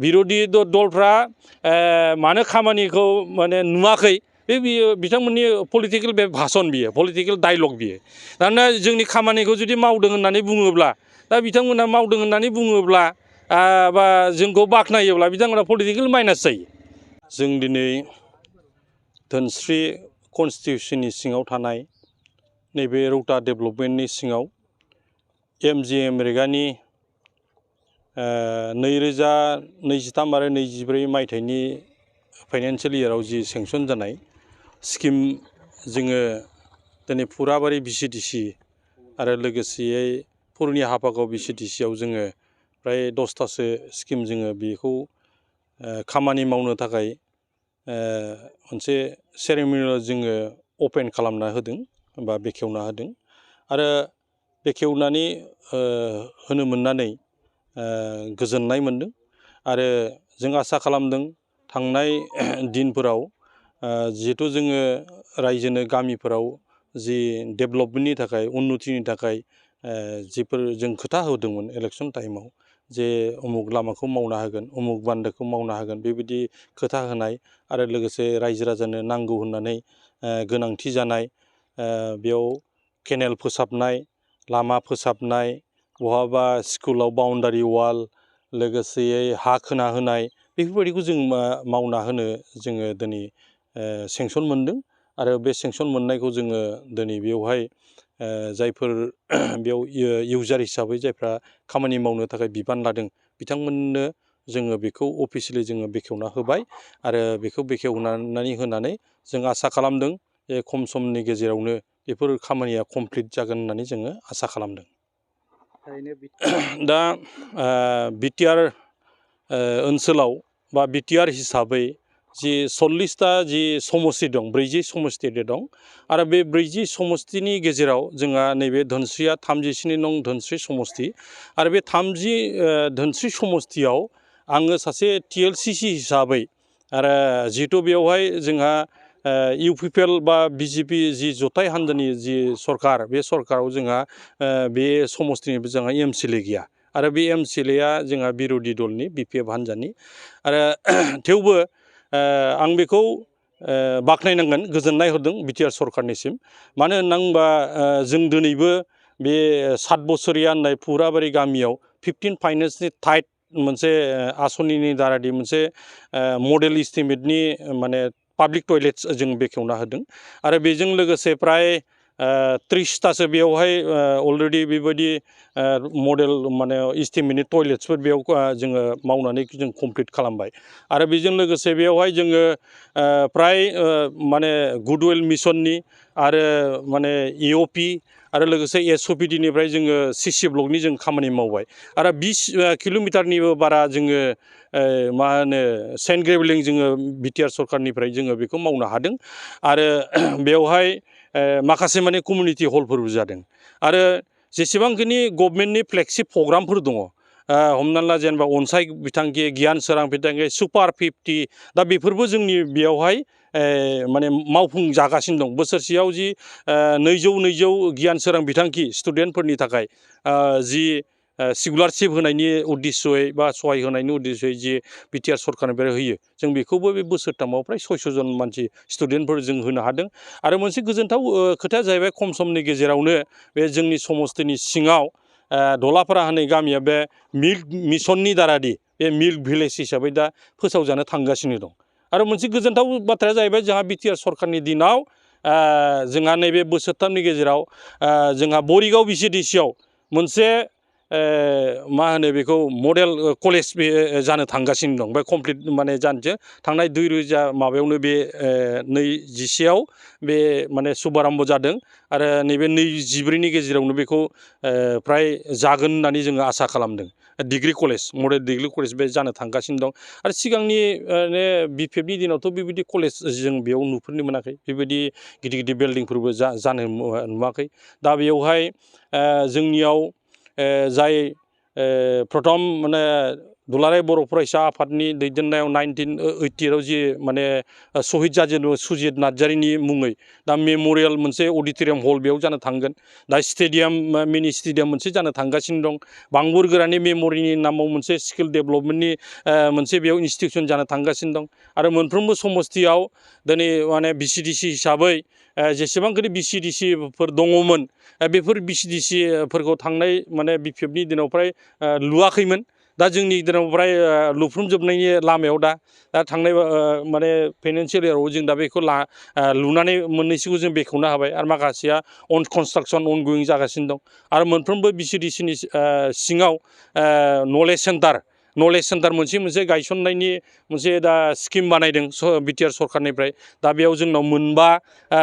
बिरोधी दलफ्रा मानो खामानिखौ माने नुवाखै बे बियो बिथांमोननि पलिटिकल बे भाषण बियो पलिटिकल डायलग बियो दाना जोंनि खामानिखौ जुदि मावदों होननानै बुङोब्ला दा बिथांमोना मावदों होननानै बुङोब्ला बा जोंखौ बाख्नायोब्ला बिथांमोना पलिटिकल माइनास जायो जों दिनै धोनस्री कन्स्टिटिउसननि सिङाव थानाय नैबे रौता डेभेलपमेन्टनि सिङाव MGNREGAनि 2023 आरो 24 मायथाइनि फाइनान्सियेल इयाराव जि सेंसन जानाय स्किम जोङो दिनै फुराबारि VCDC आरो लोगोसेयै पुरनि हाफागाव VCDC आव जोङो प्राय 10तासो स्किम जोङो बेखौ खामानि मावनो थाखाय मोनसे सेरेमनियाल जोङो अपेन खालामना होदों बा बेखेवना होदों आरो बेखेवनानै होनो मोननानै गोजोननाय मोनदों आरो जों आसा खालामदों थांनाय दिनफोराव जिहेतु जोङो रायजोनो गामिफोराव जि डेभेलपमेन्टनि थाखाय उन्नतिनि थाखाय जिफोर जों खोथा होदोंमोन इलेक्सन टाइमाव जे उमुक लामाखौ मावना होगोन उमुक बान्दोखौ मावना होगोन बेबायदि खोथा होनाय आरो लोगोसे रायजो राजानो नांगौ होननानै गोनांथि जानाय बेयाव केनेल फोसाबनाय लामा फोसाबनाय बहाबा स्कुलाव बाउन्डारि वाल लोगोसेयै हा खोना होनाय बेफोरबायदिखौ जों मावना होनो जोङो दिनै सेंसन मोनदों आरो बे सेंसन मोननायखौ जोङो दिनै बेवहाय जायफोर बेयाव इउजार हिसाबै जायफ्रा खामानि मावनो थाखाय बिबान लादों बिथांमोननो जोङो बेखौ अफिसियेलि जोङो बेखेवना होबाय आरो बेखौ बेखेवनानै होनानै जों आसा खालामदों जे खम समनि गेजेरावनो बेफोर खामानिया कमप्लिट जागोन होननानै जोङो आसा खालामदों दा बिटिआर ओनसोलाव बा बिटिआर हिसाबै जि 40ता जि समस्ति दं 40 समस्ति दं आरो बे 40 समस्तिनि गेजेराव जोंहा नैबे धोनस्रीया 37 नं धोनस्री समस्ति आरो बे 30 धोनस्री समस्तियाव आङो सासे TCLCC हिसाबै आरो जिहेतु बेवहाय जोंहा UPPL बा BJP जि जथाय हान्जानि जि सरकार बे सरकाराव जोंहा बे समस्तिनिबो जोंहा MCLA गैया आरो बे MCLAया जोंहा बिरोधी दलनि BPF हान्जानि आरो थेवबो आं बेखौ बाख्नायनांगोन गोजोननाय होदों बिटिआर सरकारनिसिम मानो होनना बुंबा जों दिनैबो बे 7 बोसोरिया होननाय फुराबारि गामियाव 15 फाइनेन्सनि टाइट मोनसे आसनिनि दारादि मोनसे मडेल इस्टिमेटनि माने पाब्लिक टयलेट्स जों बेखेवना होदों आरो बेजों लोगोसे प्राय 30तासो बेयावहाय अलरेडि बेबायदि मडेल माने इस्टिमेटनि टयलेट्सफोर बेयाव जोङो मावनानै जों कमप्लिट खालामबाय आरो बेजों लोगोसे बेयावहाय जोङो प्राय माने गुडविल मिशननि आरो माने EOP आरो लोगोसे SOPDनिफ्राय जोङो CC ब्लकनि जों खामानि मावबाय आरो 20 किल'मिटारनिबो बारा जोङो मा होनो सेन्ट ग्रेभेलिं जोङो बिटिआर सरकारनिफ्राय जोङो बेखौ मावनो हादों आरो बेवहाय माखासे माने कमिउनिटि हलफोरबो जादों आरो जेसेबांखिनि गभर्नमेन्टनि फ्लेगशिप प्रग्रामफोर दङ हमना ला जेनेबा अनसाय बिथांखि गियान सोरां बिथांखि सुपार 50 दा बेफोरबो जोंनि बेयावहाय माने मावफुंजागासिनो दं बोसोरसेयाव जि 200 गियान सोरां बिथांखि स्टुडेन्टफोरनि थाखाय जि स्कलारशिप होनायनि उद्देश्यै बा सहाय होनायनि उद्देश्यै जि बिटिआर सरकारनिफ्राय होयो जों बेखौबो बे बोसोरथामाव प्राय 600 जन मानसि स्टुडेन्टफोर जों होनो हादों आरो मोनसे गोजोनथाव खोथाया जाहैबाय खम समनि गेजेरावनो बे जोंनि समस्तिनि सिङाव दलापारा होननाय गामिया बे मिल्क मिशननि दारादि बे मिल्क भिलेज हिसाबै दा फोसावजानो थांगासिनो दं आरो मोनसे गोजोनथाव बाथ्राया जाहैबाय जोंहा बिटिआर सरकारनि दिनाव जोंहा नैबे बोसोरथामनि गेजेराव जोंहा बरिगाव VCDC आव मोनसे मा होनो बेखौ मडेल कलेज जानो थांगासिनो दं बे कमप्लिट माने जानोसो थांनाय 2000 माबायावनो बे 21आव बे माने शुभारम्भ जादों आरो नैबे 24नि गेजेरावनो बेखौ प्राय जागोन होननानै जोङो आसा खालामदों degree college model degree college बे जानो थांगासिनो दं आरो सिगांनि BPFनि दिनावथ' बेबायदि कलेज जों बेयाव नुफेरनो मोनाखै बेबायदि गिदिर गिदिर बिल्डिंफोरबो जानो नुवाखै दा बेयावहाय जोंनियाव जाय प्रथम माने दुलाराय बर' फरायसा आफादनि दैदेननायाव 1988 जि माने शहीद जाजेनो सुजित नार्जारिनि मुङै दा मेम'रियेल मोनसे अडिट'रियाम हल बेयाव जानो थांगोन दा स्टेडियाम मिनि स्टेडियाम मोनसे जानो थांगासिनो दं बांबुर गोरानि मेम'रिनि नामाव मोनसे स्किल डेभेलपमेन्टनि मोनसे बेयाव इन्सटिटिउसन जानो थांगासिनो दं आरो मोनफ्रोमबो समस्तियाव दिनै माने VCDC हिसाबै जेसेबांखिनि VCDCफोर दङमोन बेफोर VCDCफोरखौ थांनाय माने BPFनि दिनाव फ्राय लुवाखैमोन दा जोंनि दिनाव फ्राय लुफ्रुमजोबनायनि लामायाव दा थांनाय माने फाइनान्सियेल इयाराव जों दा बेखौ लुनानै मोननैसोखौ जों बेखेवनो हाबाय आरो माखासेया अन कनस्ट्राक्सन अनगयिं जागासिनो दं आरो मोनफ्रोमबो VCDCनि सिङाव नलेज सेन्टार मोनसे गायसननायनि मोनसे दा स्किम बानायदों बिटिआर सरकारनिफ्राय दा बेयाव जोंनाव मोनबा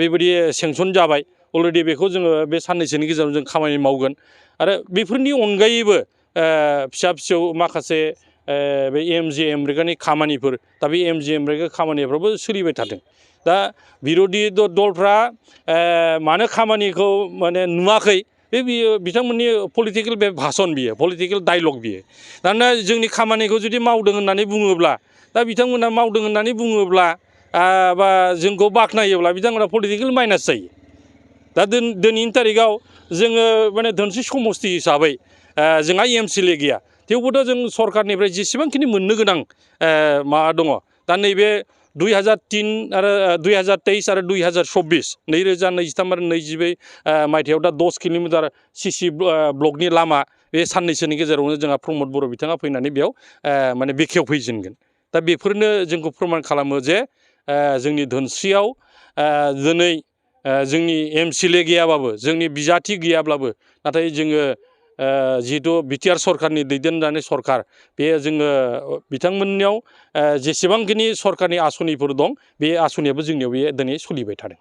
बेबायदि सेंसन जाबाय अलरेडि बेखौ जोङो बे साननैसोनि गेजेराव जों खामानि मावगोन आरो बेफोरनि अनगायैबो फिसा फिसौ माखासे बे MGNREGAनि खामानिफोर दा बे MGNREGA खामानिफ्राबो सोलिबाय थादों दा बिर'धि दलफ्रा मानो खामानिखौ माने नुवाखै बियो बिथांमोननि पलिटिकेल बे भाषण बियो पलिटिकेल डायलग बियो दाना जोंनि खामानिखौ जुदि मावदों होननानै बुङोब्ला दा बिथांमोना मावदों होननानै बुङोब्ला बा जोंखौ बाख्नायोब्ला बिथांमोना पलिटिकेल माइनास जायो दा दिनैनि तारिखाव जोङो माने धोनस्रि समस्ति हिसाबै जोंहा MCLA गैया थेवबोथ' जों सरकारनिफ्राय जेसेबांखिनि मोननो गोनां माबा दङ दा नैबे 2003 आरो 2023 आरो 2024 2023 आरो 2024 मायथाइयाव दा 10 किल'मिटार CC ब्लकनि लामा बे साननैसोनि गेजेरावनो जोंहा प्रमद बर' बिथाङा फैनानै बेयाव माने बेखेवफैजेनगोन दा बेफोरनो जोंखौ फोरमान खालामो जे जोंनि धोनस्रियाव दिनै जोंनि MCLA गैयाबाबो जोंनि बिजाथि गैयाब्लाबो नाथाय जोङो जिहेतु बिटिआर सरकारनि दैदेनजानाय सरकार बे जोङो बिथांमोननियाव जेसेबांखिनि सरकारनि आसनिफोर दं बे आसनियाबो जोंनियाव बे दिनै सोलिबाय थादों।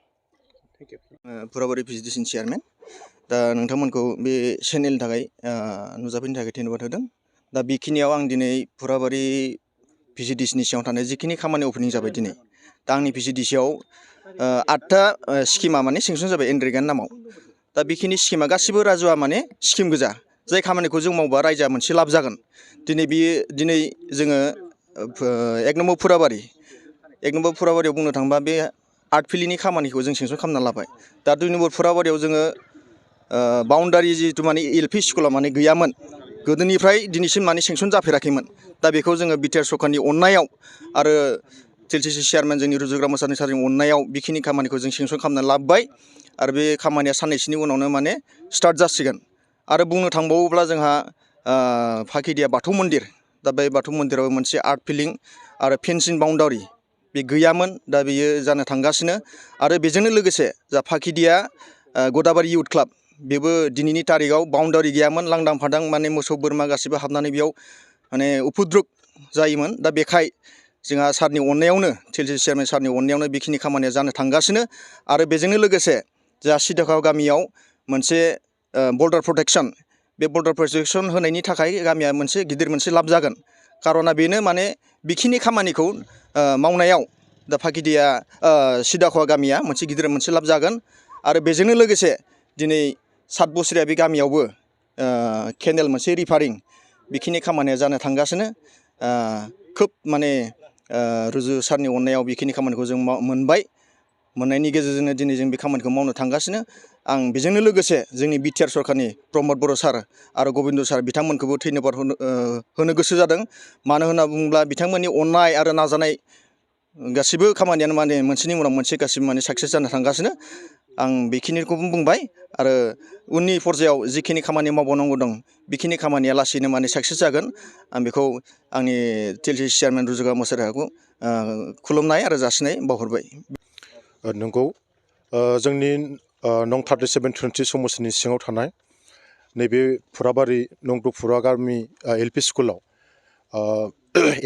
फुराबारि VCDCनि चेयारमेन दा नोंथांमोनखौ बे चेनेलनि थाखाय नुजाफैनो थाखाय धन्यबाद होदों दा बेखिनियाव आं दिनै फुराबारि VCDCनि सिङाव थानाय जिखिनि खामानि अपेनिं जाबाय दिनै दा आंनि VCDCआव 8था स्किमा माने सेंसन जाबाय एनरेगानि नामाव दा बेखिनि स्किमा गासिबो राजुवा माने स्किम गोजा जाय खामानिखौ जों मावबा रायजोआ मोनसे लाब जागोन दिनै जोङो 1 नम्बर फुराबारियाव बुंनो थाङोबा बे आर्ट फिल्डनि खामानिखौ जों सेंसन खालामना लाबाय दा 2 नम्बर फुराबारियाव जोङो बाउन्डारि जिहेतु माने LP स्कुला माने गैयामोन गोदोनिफ्राय दिनैसिम माने सेंसन जाफेराखैमोन दा बेखौ जोङो बिटिआर सरकारनि अननायाव आरो TCLCC चेयारमेन जोंनि रुजुग्रा मोसाहारि सारनि अननायाव बेखिनि खामानिखौ जों सेंसन खालामना लाबाय आरो बे खामानिया साननैसोनि उनावनो माने स्टार्ट जासिगोन आरो बुंनो थांबावोब्ला जोंहा फाकिदिया बाथौ मन्दिर दा बे बाथौ मन्दिराव मोनसे आर्ट फिलिं आरो फेन्सिं बाउन्डारि बे गैयामोन दा बेयो जानो थांगासिनो आरो बेजोंनो लोगोसे जा फाकिदिया गदाबारि इउथ क्लाब बेबो दिनैनि तारिखाव बाउन्डारि गैयामोन लांदां फादां माने मोसौ बोरमा गासिबो हाबनानै बेयाव माने उफुद्रुग जायोमोन दा बेखाय जोंहा सारनि अननायावनो TCLCC चेयारमेन सारनि अननायावनो बेखिनि खामानिया जानो थांगासिनो आरो बेजोंनो लोगोसे जा सिदाखाव गामियाव मोनसे बर्डार प्रटेक्सन बे बर्डार प्रटेक्सन होनायनि थाखाय गामिया मोनसे गिदिर मोनसे लाब जागोन कारना बेनो माने बेखिनि खामानिखौ मावनायाव दा फाकिदिया सिदाखाव गामिया मोनसे गिदिर मोनसे लाब जागोन आरो बेजोंनो लोगोसे दिनै 7 बोसोरिया बे गामियावबो केनेल मोनसे रिफारिं बेखिनि खामानिया जानो थांगासिनो खोब माने रुजु सारनि अननायाव बेखिनि खामानिखौ जों मोननायनि गेजेरजोंनो दिनै जों बे खामानिखौ मावनो थांगासिनो आं बेजोंनो लोगोसे जोंनि बिटिआर सरकारनि प्रमद बर' सार आरो गबिन्द सार बिथांमोनखौबो धन्यबाद होनो गोसो जादों मानो होनना बुङोब्ला बिथांमोननि अननाय आरो नाजानाय गासिबो खामानियानो माने मोनसेनि उनाव मोनसे गासिबो माने साक्सेस जानो थांगासिनो आं बेखिनिखौबो बुंबाय आरो उननि पर्यायाव जिखिनि खामानि मावबावनांगौ दं बेखिनि खामानिया लासैनो माने साक्सेस जागोन आं बेखौ आंनि TCLCC चेयारमेन रुजुगा मोसाहारिखौ खुलुमनाय आरो जासिनाय बावहरबाय। नंगौ जोंनि नं 3720 समस्तिनि सिङाव थानाय नैबे फुराबारि नं 2 फुरा गामि LP स्कुलाव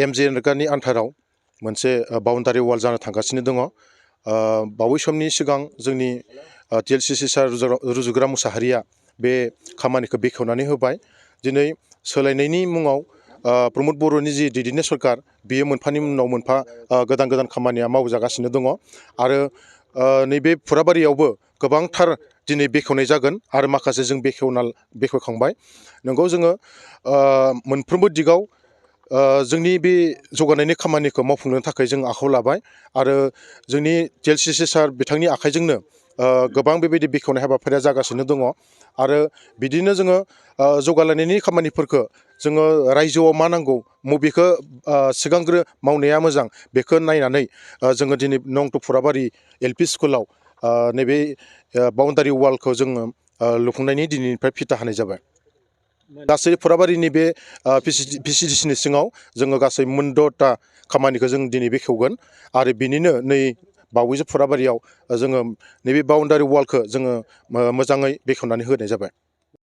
MGNREGAनि आन्थाराव मोनसे बाउन्डारि वाल जानो थांगासिनो दङ बावै समनि सिगां जोंनि TCLCC सार रुजुग्रा मोसाहारिया बे खामानिखौ बेखेवनानै होबाय दिनै सोलायनायनि मुङाव प्रमद बर'नि जि दैदेननाय सरकार बेयो मोनफानि उनाव मोनफा गोदान गोदान खामानिया मावजागासिनो दङ आरो नैबे फुराबारियावबो गोबांथार दिनै बेखेवनाय जागोन आरो माखासे जों बेखेवखांबाय नंगौ जोङो मोनफ्रोमबो दिगाव जोंनि बे जौगानायनि खामानिखौ मावफुंनो थाखाय जों आखायाव लाबाय आरो जोंनि TCLCC सार बिथांनि आखाइजोंनो गोबां बेबायदि बेखेवनाय हाबाफारिया जागासिनो दङ आरो बिदिनो जोङो जौगालायनायनि खामानिफोरखौ जोङो रायजोआव मा नांगौ मबेखौ सिगांग्रो मावनाया मोजां बेखौ नायनानै जोङो दिनै नंत' फुराबारि LP स्कुलाव नैबे बाउन्डारि वालखौ जोङो लुफुंनायनि दिनैनिफ्राय फिथा होनाय जाबाय। गासै फुराबारिनि बे VCDCनि सिङाव जोङो गासै मोनद'था खामानिखौ जों दिनै बेखेवगोन आरो बिनिनो नै बावैसो फुराबारियाव जोङो नैबे बाउन्डारि वालखौ जोङो मोजाङै बेखेवनानै होनाय जाबाय।